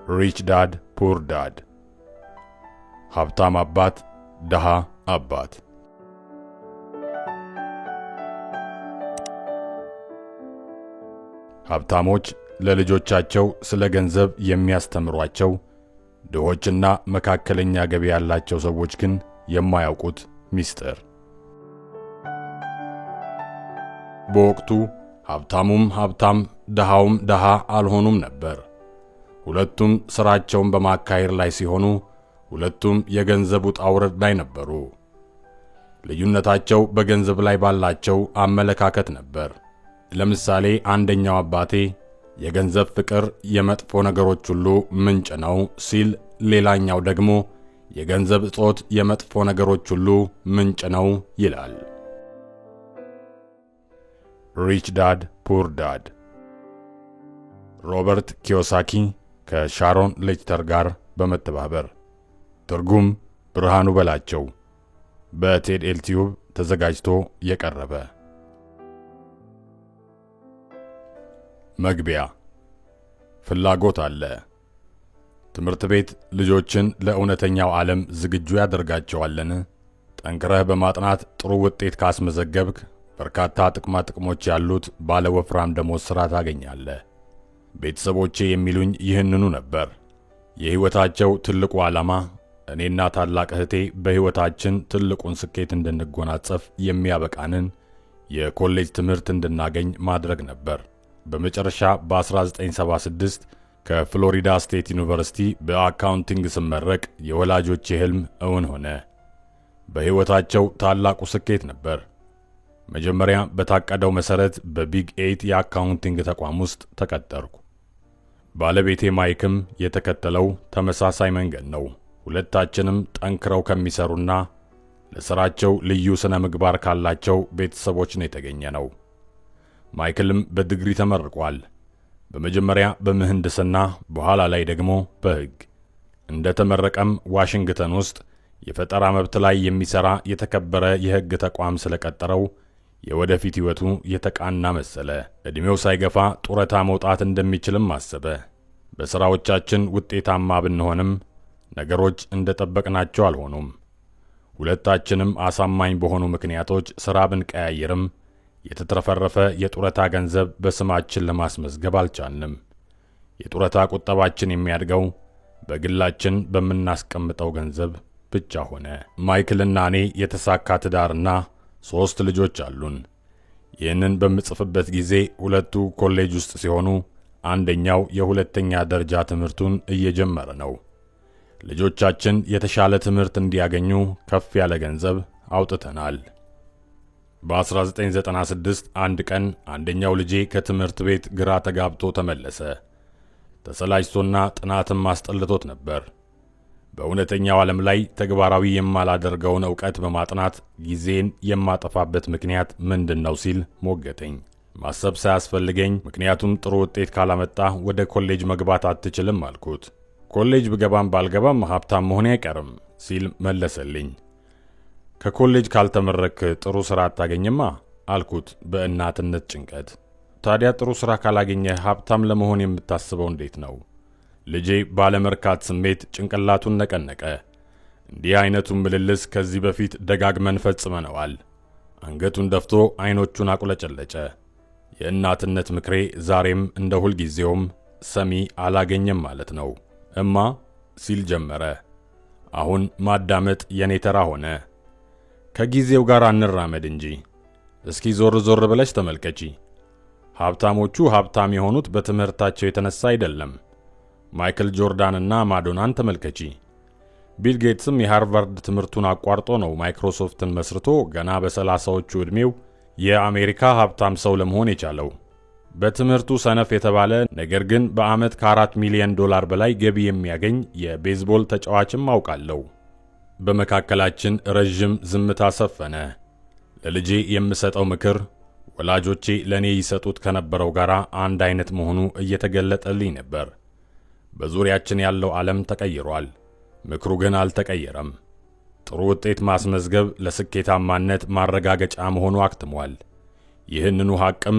Rich Dad Poor Dad፣ ሀብታም አባት ድሃ አባት። ሀብታሞች ለልጆቻቸው ስለ ገንዘብ የሚያስተምሯቸው፣ ድሆችና መካከለኛ ገቢ ያላቸው ሰዎች ግን የማያውቁት ሚስጥር። በወቅቱ ሀብታሙም ሀብታም ድሃውም ድሃ አልሆኑም ነበር። ሁለቱም ሥራቸውን በማካሄድ ላይ ሲሆኑ፣ ሁለቱም የገንዘብ ውጣ ውረድ ላይ ነበሩ። ልዩነታቸው በገንዘብ ላይ ባላቸው አመለካከት ነበር። ለምሳሌ አንደኛው አባቴ የገንዘብ ፍቅር የመጥፎ ነገሮች ሁሉ ምንጭ ነው ሲል፣ ሌላኛው ደግሞ የገንዘብ እጦት የመጥፎ ነገሮች ሁሉ ምንጭ ነው ይላል። Rich Dad Poor Dad፣ ሮበርት ኪዮሳኪ ከሻሮን ሌችተር ጋር በመተባበር። ትርጉም ብርሃኑ በላቸው። በቴድ ኤልቲዩብ ተዘጋጅቶ የቀረበ። መግቢያ። ፍላጎት አለ። ትምህርት ቤት ልጆችን ለእውነተኛው ዓለም ዝግጁ ያደርጋቸዋልን? ጠንክረህ በማጥናት ጥሩ ውጤት ካስመዘገብክ በርካታ ጥቅማ ጥቅሞች ያሉት ባለ ወፍራም ደሞዝ ሥራ ታገኛለህ። ቤተሰቦቼ የሚሉኝ ይህንኑ ነበር። የሕይወታቸው ትልቁ ዓላማ እኔና ታላቅ እህቴ በሕይወታችን ትልቁን ስኬት እንድንጎናጸፍ የሚያበቃንን የኮሌጅ ትምህርት እንድናገኝ ማድረግ ነበር። በመጨረሻ በ1976 ከፍሎሪዳ ስቴት ዩኒቨርሲቲ በ accounting ስመረቅ የወላጆቼ ሕልም እውን ሆነ። በሕይወታቸው ታላቁ ስኬት ነበር። መጀመሪያ በታቀደው መሠረት በ Big Eight የ accounting ተቋም ውስጥ ተቀጠርኩ። ባለቤቴ ማይክም የተከተለው ተመሳሳይ መንገድ ነው። ሁለታችንም ጠንክረው ከሚሰሩና ለሥራቸው ልዩ ሥነ ምግባር ካላቸው ቤተሰቦች ነው የተገኘነው። ማይክልም በዲግሪ ተመርቋል። በመጀመሪያ በምህንድስና በኋላ ላይ ደግሞ በሕግ። እንደ ተመረቀም ዋሽንግተን ውስጥ የፈጠራ መብት ላይ የሚሠራ የተከበረ የሕግ ተቋም ስለቀጠረው የወደፊት ሕይወቱ የተቃና መሰለ። ዕድሜው ሳይገፋ ጡረታ መውጣት እንደሚችልም አሰበ። በሥራዎቻችን ውጤታማ ብንሆንም ነገሮች እንደጠበቅናቸው አልሆኑም። ሁለታችንም አሳማኝ በሆኑ ምክንያቶች ሥራ ብንቀያይርም የተትረፈረፈ የጡረታ ገንዘብ በስማችን ለማስመዝገብ አልቻልንም። የጡረታ ቁጠባችን የሚያድገው በግላችን በምናስቀምጠው ገንዘብ ብቻ ሆነ። ማይክልና እኔ የተሳካ ትዳርና 3 ልጆች አሉን። ይህንን በምጽፍበት ጊዜ ሁለቱ ኮሌጅ ውስጥ ሲሆኑ አንደኛው የሁለተኛ ደረጃ ትምህርቱን እየጀመረ ነው። ልጆቻችን የተሻለ ትምህርት እንዲያገኙ ከፍ ያለ ገንዘብ አውጥተናል። በ1996 አንድ ቀን አንደኛው ልጄ ከትምህርት ቤት ግራ ተጋብቶ ተመለሰ። ተሰላችቶና ጥናትም አስጠልቶት ነበር። በእውነተኛው ዓለም ላይ ተግባራዊ የማላደርገውን ዕውቀት በማጥናት ጊዜን የማጠፋበት ምክንያት ምንድን ነው ሲል ሞገተኝ። ማሰብ ሳያስፈልገኝ ምክንያቱም ጥሩ ውጤት ካላመጣ ወደ ኮሌጅ መግባት አትችልም አልኩት። ኮሌጅ ብገባም ባልገባም ሀብታም መሆኔ አይቀርም ሲል መለሰልኝ። ከኮሌጅ ካልተመረክ ጥሩ ሥራ አታገኝማ አልኩት በእናትነት ጭንቀት። ታዲያ ጥሩ ሥራ ካላገኘህ ሀብታም ለመሆን የምታስበው እንዴት ነው? ልጄ ባለመርካት ስሜት ጭንቅላቱን ነቀነቀ። እንዲህ አይነቱን ምልልስ ከዚህ በፊት ደጋግመን ፈጽመነዋል። አንገቱን ደፍቶ አይኖቹን አቁለጨለጨ። የእናትነት ምክሬ ዛሬም እንደ ሁልጊዜውም ሰሚ አላገኘም ማለት ነው። እማ ሲል ጀመረ። አሁን ማዳመጥ የኔ ተራ ሆነ። ከጊዜው ጋር አንራመድ እንጂ እስኪ ዞር ዞር ብለሽ ተመልከቺ። ሀብታሞቹ ሀብታም የሆኑት በትምህርታቸው የተነሳ አይደለም። ማይክል ጆርዳንና ማዶናን ተመልከቺ። ቢል ጌትስም የሃርቫርድ ትምህርቱን አቋርጦ ነው ማይክሮሶፍትን መስርቶ ገና በ30ዎቹ ዕድሜው የአሜሪካ ሀብታም ሰው ለመሆን የቻለው። በትምህርቱ ሰነፍ የተባለ ነገር ግን በዓመት ከ4 ሚሊዮን ዶላር በላይ ገቢ የሚያገኝ የቤዝቦል ተጫዋችም አውቃለሁ። በመካከላችን ረዥም ዝምታ ሰፈነ። ለልጄ የምሰጠው ምክር ወላጆቼ ለእኔ ይሰጡት ከነበረው ጋር አንድ አይነት መሆኑ እየተገለጠልኝ ነበር። በዙሪያችን ያለው ዓለም ተቀይሯል፣ ምክሩ ግን አልተቀየረም። ጥሩ ውጤት ማስመዝገብ ለስኬታማነት ማረጋገጫ መሆኑ አክትሟል። ይህንኑ ሐቅም